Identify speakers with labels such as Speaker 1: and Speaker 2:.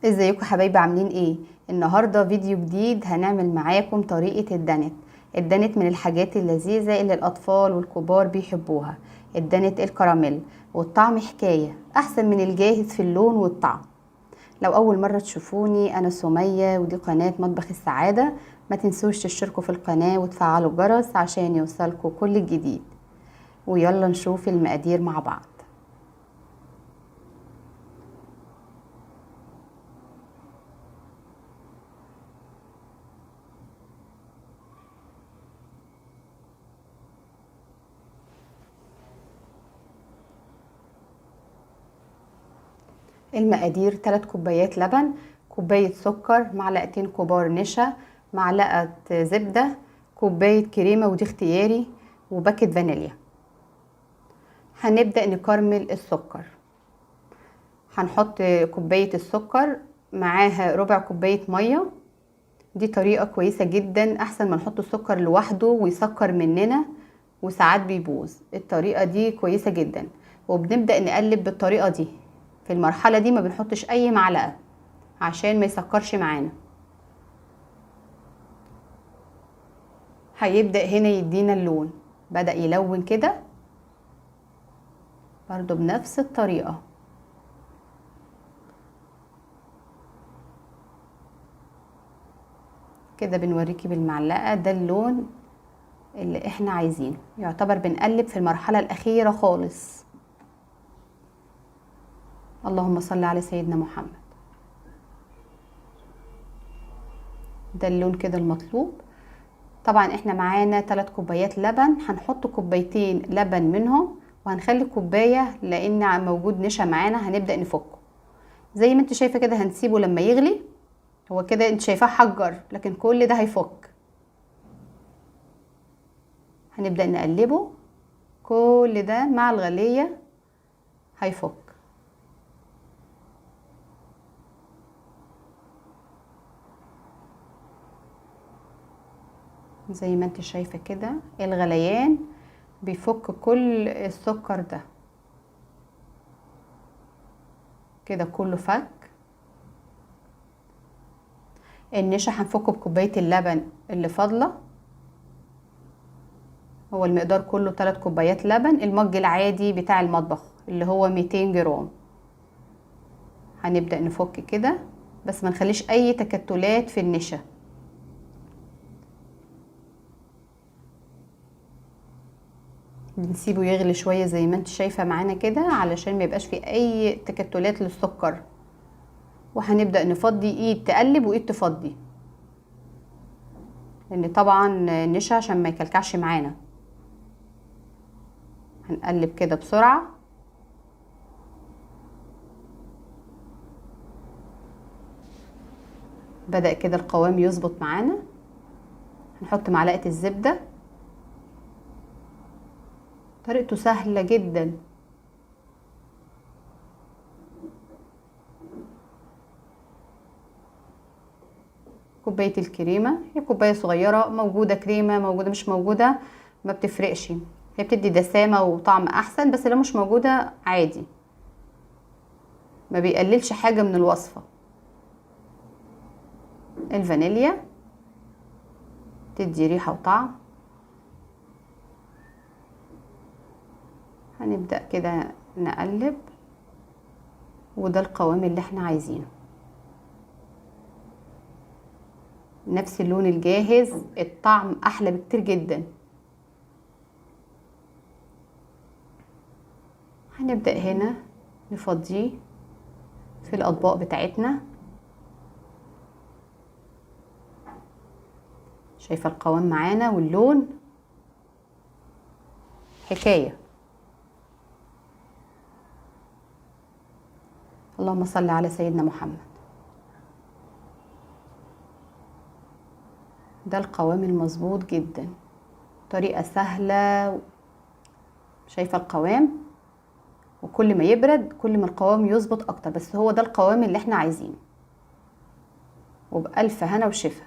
Speaker 1: ازيكم حبايبي؟ عاملين ايه؟ النهارده فيديو جديد هنعمل معاكم طريقه الدانيت. الدانيت من الحاجات اللذيذة اللي الاطفال والكبار بيحبوها. الدانيت الكراميل والطعم حكاية، احسن من الجاهز في اللون والطعم. لو اول مرة تشوفوني، انا سميه ودي قناة مطبخ السعادة. ما تنسوش تشتركوا في القناة وتفعلوا الجرس عشان يوصلكوا كل الجديد. ويلا نشوف المقادير مع بعض. المقادير 3 كوبايات لبن، كوباية سكر، معلقتين كبار نشا، معلقة زبدة، كوباية كريمة ودي اختياري، وباكت فانيليا. هنبدأ نكرمل السكر. هنحط كوباية السكر معاها ربع كوباية مية. دي طريقة كويسة جدا، احسن ما نحط السكر لوحده ويسكر مننا وساعات بيبوظ. الطريقة دي كويسة جدا. وبنبدأ نقلب بالطريقة دي. في المرحلة دي ما بنحطش اي معلقة عشان ما يسكرش معانا. هيبدأ هنا يدينا اللون، بدأ يلون كده برضو بنفس الطريقة. كده بنوريكي بالمعلقة ده اللون اللي احنا عايزينه. يعتبر بنقلب في المرحلة الأخيرة خالص. اللهم صل على سيدنا محمد. ده اللون كده المطلوب. طبعا احنا معانا 3 كوبايات لبن، هنحط كوبايتين لبن منهم وهنخلي كوباية لان موجود نشا معانا هنبدأ نفكه. زي ما انت شايفة كده هنسيبه لما يغلي. هو كده انت شايفاه حجر، لكن كل ده هيفك. هنبدأ نقلبه، كل ده مع الغلية هيفك. زي ما انت شايفة كده الغليان بيفك كل السكر ده كده، كله فك. النشا هنفكه بكوباية اللبن اللي فاضلة. هو المقدار كله 3 كوبايات لبن، المج العادي بتاع المطبخ اللي هو 200 جرام. هنبدأ نفك كده، بس ما نخليش اي تكتلات في النشا. بنسيبه يغلي شوية زي ما انت شايفة معانا كده علشان ما يبقاش فيه اي تكتلات للسكر. وهنبدأ نفضي، ايد تقلب وايد تفضي، لان طبعا النشا عشان ما يكلكعش معانا. هنقلب كده بسرعة. بدأ كده القوام يظبط معانا. هنحط معلقة الزبدة. طريقته سهلة جدا. كوباية الكريمة، هي كوباية صغيرة، موجودة كريمة موجودة مش موجودة ما بتفرقش، هي بتدي دسامة وطعم أحسن، بس لو مش موجودة عادي ما بيقللش حاجة من الوصفة. الفانيليا تدي ريحة وطعم. هنبدأ كده نقلب، وده القوام اللي احنا عايزينه. نفس اللون الجاهز، الطعم احلى بكتير جدا. هنبدأ هنا نفضيه في الاطباق بتاعتنا. شايفة القوام معانا واللون حكاية. اللهم صل على سيدنا محمد. ده القوام المظبوط جدا، طريقة سهلة. شايفة القوام، وكل ما يبرد كل ما القوام يظبط اكتر، بس هو ده القوام اللي احنا عايزينه. وبألف هنا وشفا.